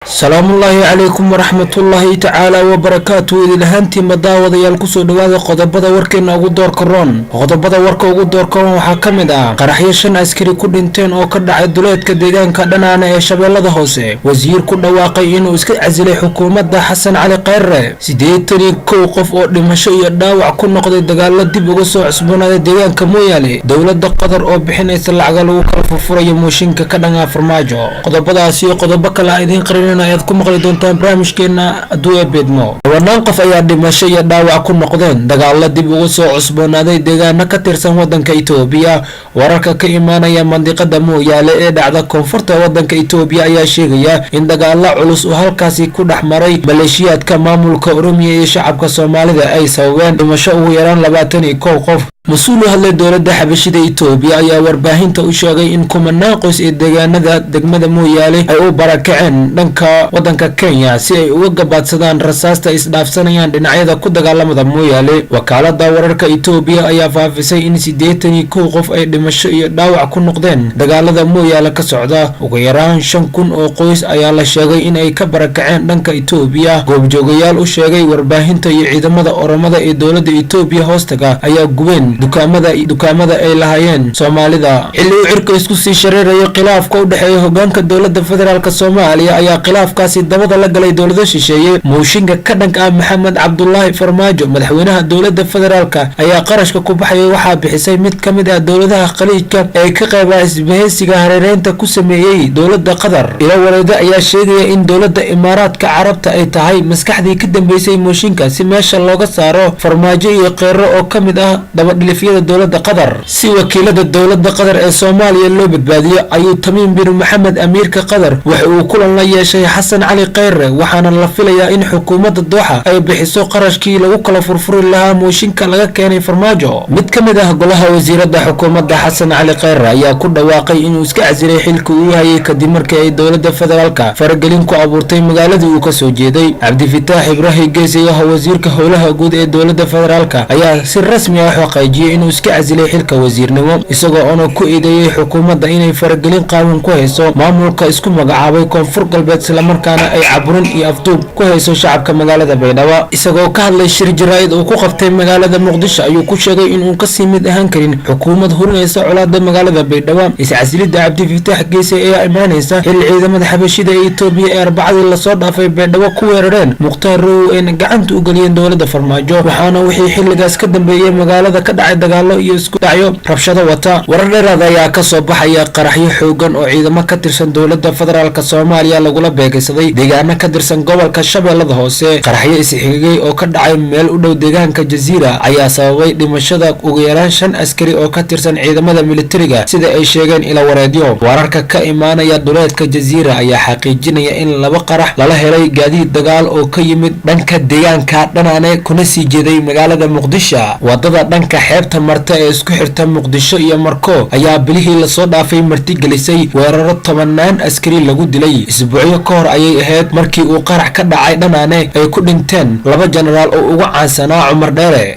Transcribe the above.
Salaamullaahi calaykum waraxmatullaahi tacaala wabarakaatu. Idil ahaantiinma daawadayaal, kusoo dhawaada qodobada warkeena ugu doorka roon. Qodobada warka ugu doorka roon waxaa ka mid ah qaraxyo shan askari ku dhinteen oo ka dhacay duleedka deegaanka Dhanaane ee Shabeellada Hoose. Wasiir ku dhawaaqay inuu iska casilay xukuumadda Xasan Cali Kheyre. 81 qof oo dhimasho iyo dhaawac ku noqday dagaalo dib uga soo cusboonaaday deegaanka Mooyaale. Dowladda Qatar oo bixinaysa lacaga lagu kala furfurayo mooshinka ka dhanka Farmaajo. Qodobadaas iyo qodobo kale aan idiin qarinayna ayaad ku maqli doontaan barnaamijkeena hadduu beedmo. 10-aan qof ayaa dhimasho iyo dhaawac ku noqdeen dagaalo dib uga soo cusboonaaday deegaano ka tirsan wadanka Itoobiya. Wararka ka imaanaya mandiqada Mooyaale ee dhacda koonfurta wadanka Itoobiya ayaa sheegaya in dagaalo culus uu halkaasi ku dhex maray maleeshiyaadka maamulka Oromiya iyo shacabka Soomaalida ay sababeen dhimasho ugu yaraan 21 qof. Mas-uul u hadlay dowladda Xabashida Itoobiya ayaa warbaahinta u sheegay in kumanaan qoys ee deegaanada degmada Mooyaale ay u barakaceen dhanka wadanka Kenya si ay uga gabaadsadaan rasaasta isdhaafsanayaan dhinacyada ku dagaalamada Mooyaale. Wakaalada wararka Itoobiya ayaa faafisay in 81 qof ay dhimasho iyo dhaawac ku noqdeen dagaalada Mooyaale ka socda. Ugu yaraan 5000 oo qoys ayaa la sheegay in ay ka barakaceen dhanka Itoobiya. Goobjoogayaal u sheegay warbaahinta iyo ciidamada Oromada ee dowladda Itoobiya hoostaga ayaa gubeen dukaamada ay lahaayeen Soomaalida. Xilli uu cirka isku sii shareerayo khilaafka u dhexeeya hogaanka dowladda federaalk Soomaaliya ayaa khilaafkaasi dabada la galay dowlado shisheeye. Mooshinka ka dhanka ah Maxamed Cabdulaahi Farmaajo, madaxweynaha dowladda federaalka, ayaa qarashka ku baxaya waxaa bixisay mid ka mid ah dowladaha Khaliijka ee ka qeyba isbahaysiga hareereynta ku sameeyey dowladda Qatar. Ilo wareeda ayaa sheegaya in dowladda Imaaraadka Carabta ay tahay maskaxdii ka dambeysay mooshinka si meesha looga saaro Farmaajo iyo Kheyre oo ka mid ah dabadhilifyada dowladda Qatar. Si wakiilada dowladda Qatar ee Soomaaliya loo badbaadiyo ayuu Tamiim bin Maxamed, amiirka Qatar, waxa uu kulan la yeeshay Xasan Cali Kheyre, waxaana la filayaa in xukuumadda Dooxa ay bixiso qarashkii lagu kala furfuri lahaa mooshinka laga keenay Farmaajo. Mid ka mid ah golaha wasiirada xukuumadda Xasan Cali Kheyre ayaa ku dhawaaqay inuu iska casilay xilka uu hayay kadib markii ay dowladda federaalka faragelin ku abuurtay magaaladii uu kasoo jeeday. Cabdifitaax Ibraahim Geesi oo ah wasiirka howlaha guud ee dowladda federaalka ayaa si rasmi ah xaqiijiyey inuu iska casilay xilka wasiirnimo, isagoo oona ku eedeeyey xukuumadda inay faragelin qaawan ku hayso maamulka isku magacaabay Koonfur Galbeed, islamarkaana ay caburin iyo afduub ku hayso shacabka magaalada Baydhabo. Isagoo ka hadlay shir jaraa'id uu ku qabtay magaalada Muqdisho ayuu ku sheegay inuu kasii mid ahaan karin xukuumad hurinaysa colaada magaalada Baydhabo. Iscasilidda Cabdifitaax Geese ayaa imaanaysa xilli ciidamada Xabashida ee Itoobiya ee Arbacadii lasoo dhaafay Baydhabo ku weerareen Mukhtaar Rowow ayna gacanta u geliyeen dowladda Farmaajo, waxaana wixii xilligaas ka dambeeyey magaalada ka dhacay dagaalo iyo isku dhacyo rabshado wata. Warar dheeraad ayaa kasoo baxaya qaraxyo xoogan oo ciidamo ka tirsan dowladda federaalk Soomaaliya lagula beegaysaday deegaano ka tirsan gobolka Shabeellada Hoose. Qaraxyo isxigay oo ka dhacay meel u dhow deegaanka Jaziira ayaa sababay dhimashada ugu yaraan shan askari oo ka tirsan ciidamada militariga, sida ay sheegeen ila wareedyo. Wararka ka imaanaya duleedka Jaziira ayaa xaqiijinaya in laba qarax lala helay gaadiid dagaal oo ka yimid dhanka deegaanka Dhanaane kuna sii jeeday magaalada Muqdisho. Wadada dhanka xeebta marta ee isku xirta Muqdisho iyo Marko ayaa bilihii lasoo dhaafay martigelisay weeraro tobanaan askari lagu dilay. Isbuucyo ka hor ayay ahayd markii uu qarax ka dhacay Dhanaane ay ku dhinteen laba jenaraal oo ugu caansanaa Cumar Dheere.